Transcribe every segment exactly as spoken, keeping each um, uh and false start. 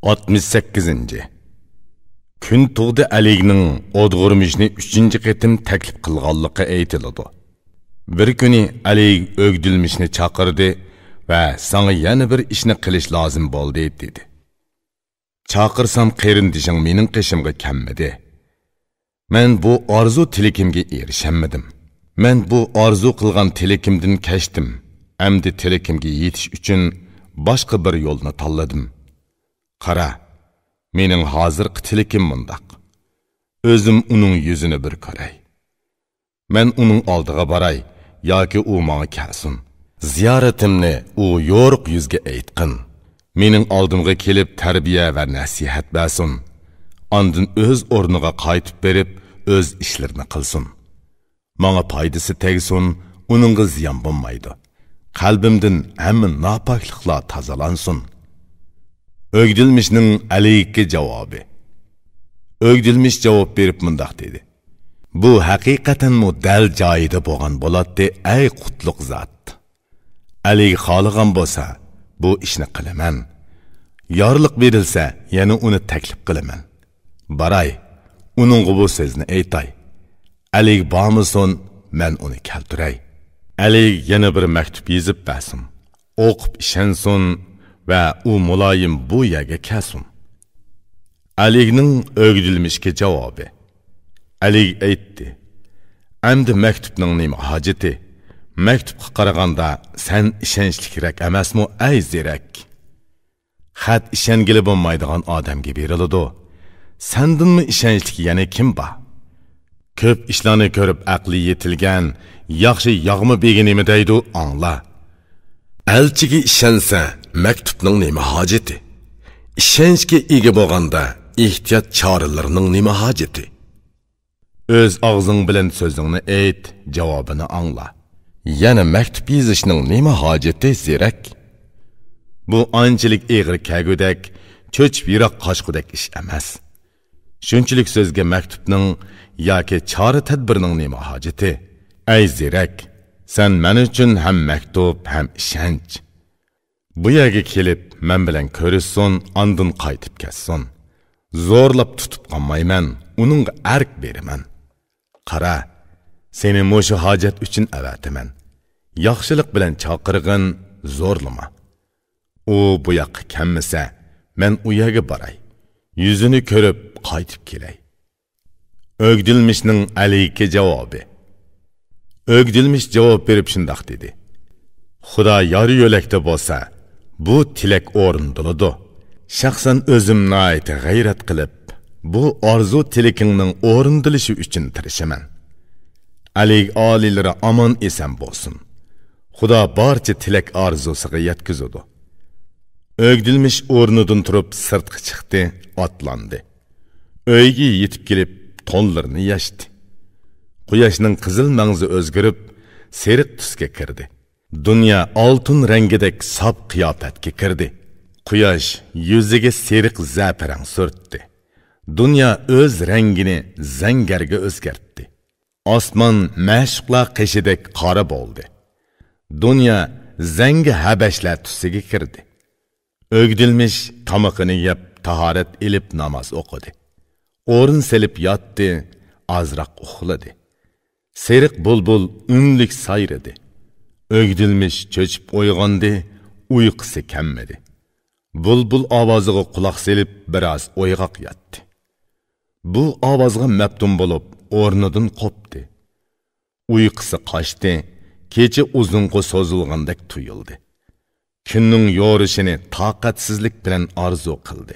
ئاتمىش سەككىزىنچى. كۈن تۇغدى ئەلىگنىڭ ئودغۇرمىشنى ئۈچىنچى قېتىم تەكلىپ قىلغانلىقى ئېيتىلىدۇ. بىر كۈنى ئەلىگ ئۆگدۈلمىشنى چاقىردى ۋە ساڭا يەنە بىر ئىشنى قىلىش لازىم بولدى، دېدى. چاقىرسام قېرىندىشىڭ مېنىڭ قېشىمغا كەلمىدى. مەن بۇ ئارزۇ تىلىكىمگە ئېرىشەلمىدىم. مەن بۇ ئارزۇ قىلغان تىلىكىمدىن كەچتىم. ئەمدى تىلىكىمگە يېتىش ئۈچۈن باشقا بىر يولنى تاللىدىم. قارا، مېنىڭ ھازىرقى تىلىكىم مۇنداق. ئۆزۈم ئۇنىڭ يۈزىنى بىر كۆرەي. مەن ئۇنىڭ ئالدىغا باراي ياكى ئۇ ماڭا كەلسۇن. زىيارىتىمنى ئۇ يورۇق يۈزگە ئېيتقىن. مېنىڭ ئالدىمغا كېلىپ تەربىيە ۋە نەسىھەت بەرسۇن. ئاندىن ئۆز ئورنىغا قايتىپ بېرىپ، ئۆز ئىشلىرىنى قىلسۇن. ماڭا پايدىسى تەگسۇن، ئۇنىڭغا زىيان بولمايدۇ. قەلبىمدىن ھەممە ناپاكلىقلار تازىلانسۇن. ئۆگدۈلمىشنىڭ ئەلىگكە جاۋابى. ئۆگدۈلمىش جاۋاب بېرىپ مۇنداق دېدى: بۇ ھەقىقەتەنمۇ دەل جايىدا بولغان بولاتتى، ئەي قۇتلۇق زات! ئەلىگ خالىغان بولسا، بۇ ئىشنى قىلىمەن. يارلىق بېرىلسە، يەنە ئۇنى تەكلىپ قىلىمەن. باراي، ئۇنىڭغا بۇ سۆزنى ئېيتاي. ئەلىگ بارمىسۇن، مەن ئۇنى كەلتۈرەي. ئەلىگ يەنە بىر مەكتۇپ يېزىپ بەرسۇن. ئوقۇپ ئىشەنسۇن ۋە ئۇ مۇلايىم بۇ يەرگە كەلسۇن. ئەلىگنىڭ ئۆگدۈلمىشكە جاۋابى. ئەلىگ ئېيتتى: ئەمدى مەكتۇپنىڭ نېمە ھاجىتى؟ مەكتۇپقا قارىغاندا سەن ئىشەنچلىكرەك ئەمەسمۇ، ئەي زېرەك؟ خەت ئىشەنگىلى بولمايدىغان ئادەمگە بېرىلىدۇ. سەندىنمۇ ئىشەنچلىك يەنە كىم بار؟ كۆپ ئىشلارنى كۆرۈپ ئەقلى يېتىلگەن، ياخشى ياغما بېگى نېمە دەيدۇ، ئاڭلا. ئەلچىگە ئىشەنسە، مەكتۇپنىڭ نېمە ھاجىتى؟ ئىشەنچكە ئىگە بولغاندا، ئېھتىيات چارىلىرىنىڭ نېمە ھاجىتى؟ ئۆز ئاغزىڭ بىلەن سۆزۈڭنى ئېيت، جاۋابىنى ئاڭلا. يەنە مەكتۇپ يېزىشنىڭ نېمە ھاجىتى، زېرەك؟ بۇ ئانچىلىك ئېغىر كەلگۈدەك، چۆچۈپ يىراق قاچقۇدەك ئىش ئەمەس. شۇنچىلىك سۆزگە مەكتۇپنىڭ ياكى چارە-تەدبىرنىڭ نېمە ھاجىتى؟ ئەي زېرەك، سەن مەن ئۈچۈن ھەم مەكتۇپ، ھەم ئىشەنچ. بۇ يەرگە كېلىپ، مەن بىلەن كۆرۈشسۇن، ئاندىن قايتىپ كەتسۇن. زورلاپ تۇتۇپ قالمايمەن، ئۇنىڭغا ئەرك بېرىمەن. قارا، سېنى مۇشۇ ھاجەت ئۈچۈن ئەۋەتىمەن. ياخشىلىق بىلەن چاقىرغىن، زورلىما. ئۇ بۇ ياققا كەلمىسە، مەن ئۇ يەرگە باراي. يۈزىنى كۆرۈپ، قايتىپ كېلەي. ئۆگدۈلمىشنىڭ ئەلىگكە جاۋابى. ئۆگدۈلمىش جاۋاب بېرىپ شۇنداق دېدى: خۇدا يار يۆلەكتە بولسا، بۇ تىلەك ئورۇندىلىدۇ. شەخسەن ئۆزۈم ناھايىتى غەيرەت قىلىپ، بۇ ئارزۇ تىلىكىڭنىڭ ئورۇندىلىشى ئۈچۈن تىرىشىمەن. ئەلىگ ئالىيلىرى ئامان ئېسەن بولسۇن. خۇدا بارچە تىلەك ئارزۇسىغا يەتكۈزىدۇ. ئۆگدۈلمىش ئورنىدىن تۇرۇپ سىرتقا چىقتى، ئاتلاندى. ئۆيگە يېتىپ كېلىپ، تونلىرىنى يەشتى. قۇياشنىڭ قىزىل مەڭزى ئۆزگىرىپ، سېرىق تۈسكە كىردى. دۇنيا ئالتۇن رەڭگىدەك ساپ قىياپەتكە كىردى. قۇياش يۈزىگە سېرىق زەپىرەڭ سۈرتتى. دۇنيا ئۆز رەڭگىنى زەڭگەرگە ئۆزگەرتتى. ئاسمان مەشۇقلار قېشىدەك قارا بولدى. دۇنيا زەڭگى ھەبەشلەر تۈسىگە كىردى. ئۆگدۈلمىش تامىقىنى يەپ، تاھارەت ئېلىپ ناماز ئوقۇدى. ئورۇن سېلىپ ياتتى، ئازراق ئۇخلىدى. سېرىق بۇلبۇل ئۈنلۈك سايرىدى. ئۆگدۈلمىش چۆچۈپ ئويغاندى، ئۇيقۇسى كەلمىدى. بۇلبۇل ئاۋازىغا قۇلاق سېلىپ، بىراز ئويغاق ياتتى. بۇ ئاۋازغا مەپتۇن بولۇپ، ئورنىدىن قوپتى. ئۇيقۇسى قاچتى، كېچە ئۇزۇنغا سوزۇلغاندەك تۇيۇلدى. كۈننىڭ يورۇشىنى تاقەتسىزلىك بىلەن ئارزۇ قىلدى.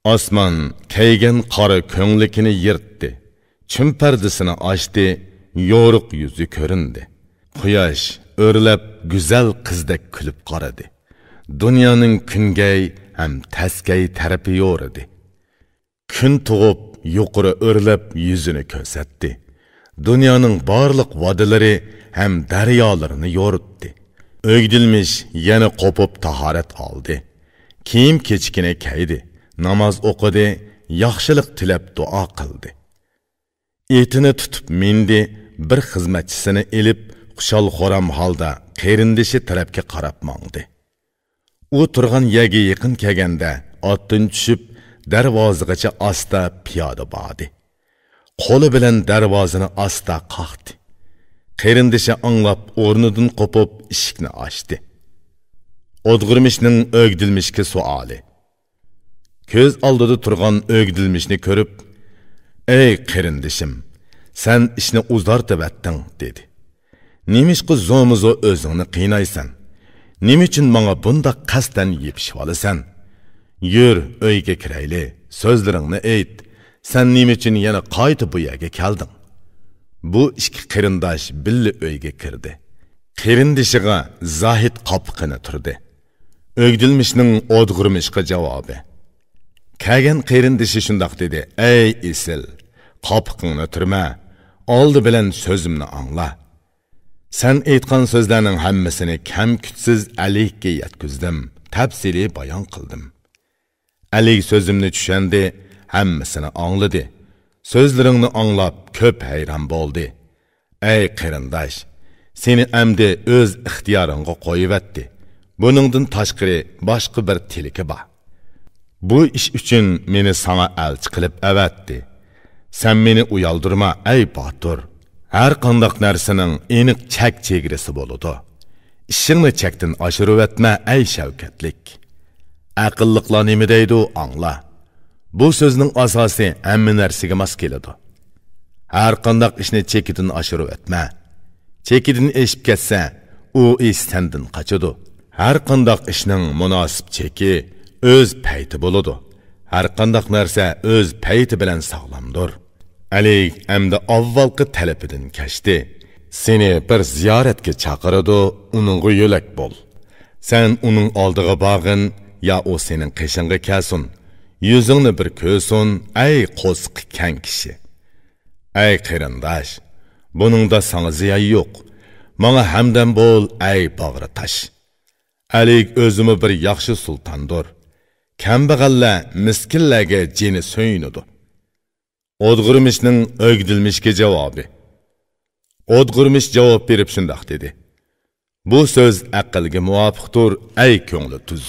ئاسمان كەيگەن قارا كۆڭلىكىنى يىرتتى. چۈم پەردىسىنى ئاچتى، يورۇق يۈزى كۆرۈندى. قۇياش ئۆرلەپ، گۈزەل قىزدەك كۈلۈپ قارىدى. دۇنيانىڭ كۈنگەي ھەم تەسكەي تەرىپى يورۇدى. كۈن تۇغۇپ، يۇقىرى ئۆرلەپ يۈزىنى كۆرسەتتى. دۇنيانىڭ بارلىق ۋادىلىرى ھەم دەريالىرىنى يورۇتتى. ئۆگدۈلمىش يەنە قوپۇپ تاھارەت ئالدى. كىيىم-كېچىكىنى كەيدى، ناماز ئوقۇدى، ياخشىلىق تىلەپ دۇئا قىلدى. ئېتىنى تۇتۇپ مىندى، بىر خىزمەتچىسىنى ئېلىپ، خۇشال-خۇرام ھالدا قېرىندىشى تەرەپكە قاراپ ماڭدى. ئۇ تۇرغان يەرگە يېقىن كەلگەندە، ئاتتىن چۈشۈپ، دەرۋازىغىچە ئاستا پىيادە باردى. قولى بىلەن دەرۋازىنى ئاستا قاقتى. قېرىندىشى ئاڭلاپ ئورنىدىن قوپۇپ ئىشىكنى ئاچتى. ئودغۇرمىشنىڭ ئۆگدىلمىشكە سوئالى. كۆز ئالدىدا تۇرغان ئۆگدىلمىشنى كۆرۈپ، «ئەي قېرىندىشىم، سەن ئىشنى ئۇزارتىۋەتتىڭ» دېدى. «نېمىشقا زومىزو ئۆزۈڭنى قىينايسەن؟ نېمە ئۈچۈن ماڭا بۇنداق قەستەن يېپىشىۋالىسەن؟ يۈر، ئۆيگە كىرەيلى، سۆزلىرىڭنى ئېيت. سەن نېمە ئۈچۈن يەنە قايتا بۇ يەرگە كەلدىڭ؟» بۇ ئىككى قېرىنداش بىللە ئۆيگە كىردى. قېرىندىشىغا زاھىت قاپىقىنى تۈردى. ئۆگدىلمىشنىڭ ئودغۇرمىشقا جاۋابى. كەلگەن قېرىندىشى شۇنداق دېدى: «ئەي ئېسىل، قاپىقىڭنى تۈرمە، ئالدى بىلەن سۆزۈمنى ئاڭلا. سەن ئېيتقان سۆزلەرنىڭ ھەممىسىنى كەم-كۈتسىز ئەلىگە يەتكۈزدۈم، تەپسىلىي بايان قىلدىم. ئەلىگ سۆزۈمنى چۈشەندى، ھەممىسىنى ئاڭلىدى. سۆزلىرىڭنى ئاڭلاپ، كۆپ ھەيران بولدى. ئەي قېرىنداش، سېنى ئەمدى ئۆز ئىختىيارىڭغا قويۇۋەتتى. بۇنىڭدىن تاشقىرى باشقا بىر تىلىكى بار. بۇ ئىش ئۈچۈن مېنى ساڭا ئەلچى قىلىپ ئەۋەتتى. سەن مېنى ئۇيالدۇرما، ئەي باتۇر. ھەر قانداق نەرسىنىڭ ئېنىق چەك چېگرىسى بولىدۇ. ئىشىڭنى چەكتىن ئاشۇرۇۋەتمە، ئەي شەۋكەتلىك. ئەقىللىقلار نېمە دەيدۇ، ئاڭلا. بۇ سۆزنىڭ ئاساسى ھەممە نەرسىگە ماس كېلىدۇ. ھەر قانداق ئىشنى چېكىدىن ئاشۇرۇۋەتمە. چېكىدىن ئېشىپ كەتسە، ئۇ ئىش سەندىن قاچىدۇ. ھەر قانداق ئىشنىڭ مۇناسىپ چېكى ئۆز پەيتى بولىدۇ. ھەر قانداق نەرسە ئۆز پەيتى بىلەن ساغلامدۇر.» ئەلىگ ئەمدى ئاۋۋالقى تەلىپىدىن كەچتى. «سېنى بىر زىيارەتكە چاقىرىدۇ، ئۇنىڭغا يۆلەك بول. سەن ئۇنىڭ ئالدىغا بارغىن، يا ئۇ سېنىڭ قېشىڭغا كەلسۇن. يۈزۈڭنى بىر كۆرسۇن، ئەي قورسىقى كەڭ كىشى. ئەي قېرىنداش، بۇنىڭدا ساڭا زىيان يوق. ماڭا ھەمدەم بول، ئەي باغرى تاش. ئەلىگ ئۆزىمۇ بىر ياخشى سۇلتاندۇر. كەمبەغەللەر، مىسكىنلەرگە جېنى سۆيۈنىدۇ.» ئودغۇرمىشنىڭ ئۆگدىلمىشكە جاۋابى. ئودغۇرمىش جاۋاب بېرىپ شۇنداق دېدى: «بۇ سۆز ئەقىلگە مۇۋاپىقتۇر، ئەي كۆڭلى تۈز.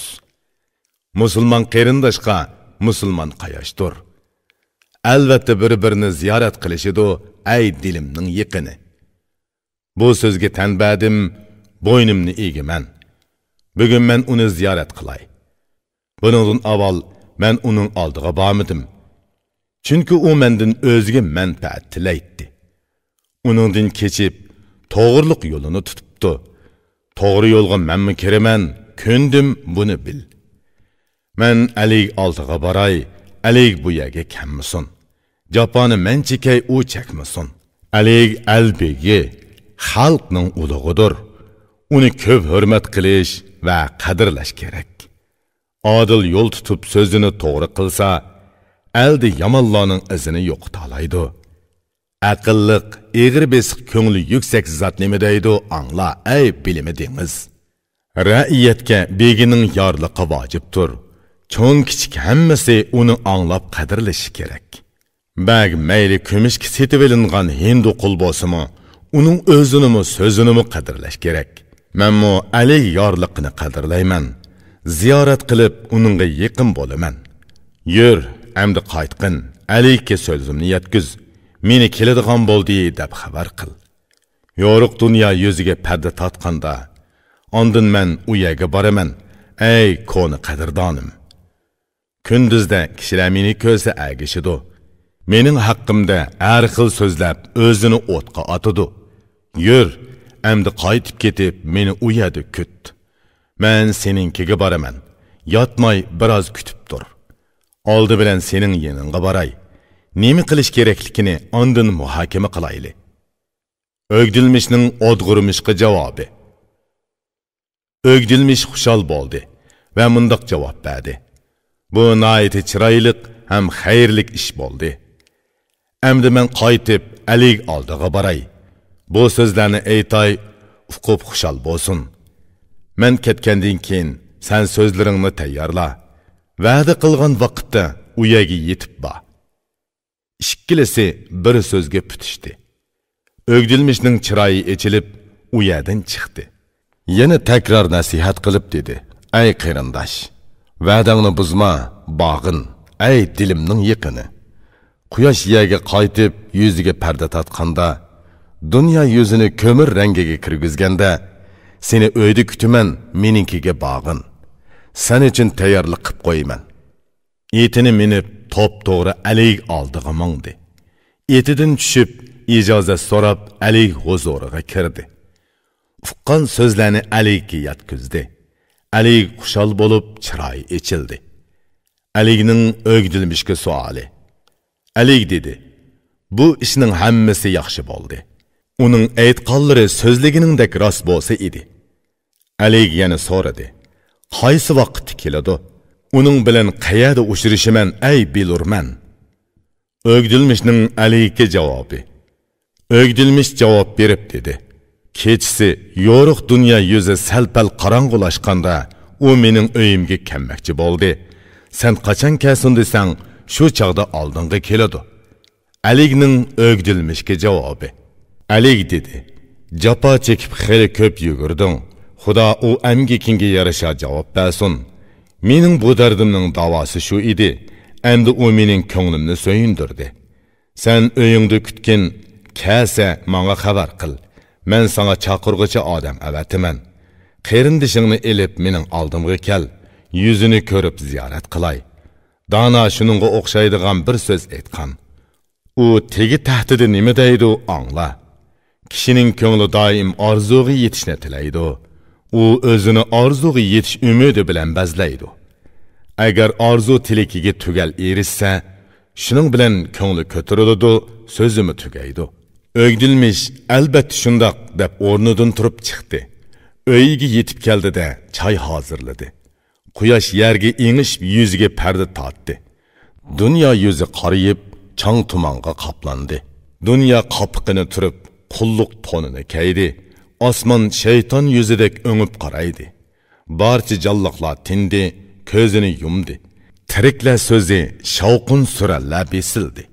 مۇسۇلمان قېرىنداشقا مۇسۇلمان قاياشتۇر. ئەلۋەتتە بىر-بىرىنى زىيارەت قىلىشىدۇ، ئەي دىلىمنىڭ يېقىنى. بۇ سۆزگە تەن بەردىم، بوينۇمنى ئېگىمەن. بۈگۈن مەن ئۇنى زىيارەت قىلاي. بۇنىڭدىن ئاۋۋال مەن ئۇنىڭ ئالدىغا بارمىدىم. چۈنكى ئۇ مەندىن ئۆزىگە مەنپەئەت تىلەيتتى. ئۇنىڭدىن كېچىپ، توغرىلىق يولىنى تۇتۇپتۇ. توغرا يولغا مەنمۇ كىرىمەن، كۆندۈم، بۇنى بىل. مەن ئەلىگ ئالدىغا باراي، ئەلىگ بۇ يەرگە كەلمىسۇن. جاپانى مەن چېكەي، ئۇ چەكمىسۇن. ئەلىگ ئەل بېگى، خەلقنىڭ ئۇلۇغىدۇر. ئۇنى كۆپ ھۆرمەت قىلىش ۋە قەدىرلەش كېرەك. ئادىل يول تۇتۇپ سۆزىنى توغرا قىلسا، ئەلدە يامانلارنىڭ ئىزىنى يوقىتالايدۇ. ئەقىللىق، ئېغىر بېسىق كۆڭلى يۈكسەك زات نېمە دەيدۇ، ئاڭلا، ئەي بىلىمى دېڭىز. رەئىيەتكە بېگىنىڭ يارلىقى ۋاجىپتۇر. چوڭ-كىچىك ھەممىسى ئۇنى ئاڭلاپ قەدىرلىشى كېرەك. بەگ مەيلى كۈمۈشكە سېتىۋېلىنغان ھىندۇ قۇل بولسىمۇ، ئۇنىڭ ئۆزىنىمۇ، سۆزىنىمۇ قەدىرلەش كېرەك. مەنمۇ ئەلىگ يارلىقىنى قەدىرلەيمەن. زىيارەت قىلىپ، ئۇنىڭغا يېقىن بولىمەن. يۈر، ئەمدى قايتقىن، ئەلىگكە سۆزۈمنى يەتكۈز، مېنى كېلىدىغان بولدى دەپ خەۋەر قىل. يورۇق دۇنيا يۈزىگە پەردە تارتقاندا، ئاندىن مەن ئۇ يەرگە بارىمەن، ئەي كونا قەدىردانىم. كۈندۈزدە كىشىلەر مېنى كۆرسە ئەگىشىدۇ. مېنىڭ ھەققىمدە ھەر خىل سۆزلەپ، ئۆزىنى ئوتقا ئاتىدۇ. يۈر، ئەمدى قايتىپ كېتىپ، مېنى ئۇ يەردە كۈت. مەن سېنىڭكىگە بارىمەن. ياتماي بىراز كۈتۈپ تۇر. ئالدى بىلەن سېنىڭ يېنىڭغا باراي. نېمە قىلىش كېرەكلىكىنى ئاندىن مۇھاكىمە قىلايلى. ئۆگدىلمىشنىڭ ئودغۇرمىشقا جاۋابى. ئۆگدىلمىش خۇشال بولدى ۋە مۇنداق جاۋاب بەردى: بۇ ناھايىتى چىرايلىق ھەم خەيرلىك ئىش بولدى. ئەمدى مەن قايتىپ ئەلىگ ئالدىغا باراي. بۇ سۆزلەرنى ئېيتاي، ئۇقۇپ خۇشال بولسۇن. مەن كەتكەندىن كېيىن سەن سۆزلىرىڭنى تەييارلا. ۋەدە قىلغان ۋاقىتتا ئۇ يەرگە يېتىپ بار. ئىككىلىسى بىر سۆزگە پۈتۈشتى. ئۆگدىلمىشنىڭ چىرايى ئېچىلىپ، ئۇ يەردىن چىقتى. يەنە تەكرار نەسىھەت قىلىپ دېدى: ئەي قېرىنداش، ۋەدەڭنى بۇزما، باغىن، ئەي دىلىمنىڭ يېقىنى. قۇياش يەرگە قايتىپ، يۈزىگە پەردە تارتقاندا، دۇنيا يۈزىنى كۆمۈر رەڭگىگە كىرگۈزگەندە، سېنى ئۆيدە كۈتىمەن، مېنىڭكىگە باغىن. سەن ئۈچۈن تەييارلىق قىپ قويىمەن. ئېتىنى مىنىپ، توپتوغرا ئەلىگ ئالدىغا ماڭدى. ئېتىدىن چۈشۈپ، ئىجازەت سوراپ، ئەلىگ ھۇزۇرىغا كىردى. ئۇققان سۆزلەرنى ئەلىگكە يەتكۈزدى. ئەلىگ خۇشال بولۇپ، چىرايى ئېچىلدى. ئەلىگنىڭ ئۆگدۈلمۈشكە سوئالى. ئەلىگ دېدى: «بۇ ئىشنىڭ ھەممىسى ياخشى بولدى. ئۇنىڭ ئېيتقانلىرى سۆزلىگىنىڭدەك راست بولسا ئىدى.» ئەلىگ يەنە سورىدى: «قايسى ۋاقىتتا كېلىدۇ؟ ئۇنىڭ بىلەن قەيەردە ئۇچرىشىمەن، ئەي بىلۇرمەن؟» ئۆگدۈلمۈشنىڭ ئەلىگكە جاۋابى. ئۆگدۈلمۈش جاۋاب بېرىپ دېدى: «كېچىسى يورۇق دۇنيا يۈزى سەل-پەل قاراڭغۇلاشقاندا، ئۇ مېنىڭ ئۆيۈمگە كەلمەكچى بولدى. سەن قاچان كەلسۇن دېسەڭ، شۇ چاغدا ئالدىڭغا كېلىدۇ.» ئەلىگنىڭ ئۆگدۈلمۈشكە جاۋابى. ئەلىگ دېدى: «جاپا چېكىپ خېلى كۆپ يۈگۈردۈڭ. خۇدا ئۇ ئەمگىكىڭگە يارىشا جاۋاب بەرسۇن. مېنىڭ بۇ دەردىمنىڭ داۋاسى شۇ ئىدى. ئەمدى ئۇ مېنىڭ كۆڭلۈمنى سۆيۈندۈردى. سەن ئۆيۈڭدە كۈتكىن، كەلسە ماڭا خەۋەر قىل. مەن ساڭا چاقىرغۇچى ئادەم ئەۋەتىمەن. قېرىندىشىڭنى ئېلىپ مېنىڭ ئالدىمغا كەل، يۈزىنى كۆرۈپ زىيارەت قىلاي.» دانا شۇنىڭغا ئوخشايدىغان بىر سۆز ئېيتقان. ئۇ تېگى تەختىدە نېمە دەيدۇ، ئاڭلا. كىشىنىڭ كۆڭلى دائىم ئارزۇغا يېتىشنى تىلەيدۇ. ئۇ ئۆزىنى ئارزۇغا يېتىش ئۈمىدى بىلەن بەزلەيدۇ. ئەگەر ئارزۇ تىلىكىگە تۈگەل ئېرىشسە، شۇنىڭ بىلەن كۆڭلى كۆتۈرۈلىدۇ، سۆزىمۇ تۈگەيدۇ. ئۆگدۈلمىش، «ئەلبەتتە شۇنداق» دەپ ئورنىدىن تۇرۇپ چىقتى. ئۆيىگە يېتىپ كەلدى-دە، چاي ھازىرلىدى. قۇياش يەرگە ئېڭىشىپ، يۈزىگە پەردە تارتتى. دۇنيا يۈزى قارىيىپ، چاڭ تۇمانغا قاپلاندى. دۇنيا قاپىقىنى تۈرۈپ، قۇللۇق تونىنى كەيدى. ئاسمان شەيتان يۈزىدەك ئۆڭۈپ قارايدى. بارچە جانلىقلار تىندى، كۆزىنى يۇمدى. تىرىكلەر سۆزى شاۋقۇن سۈرەنلەر بېسىلدى.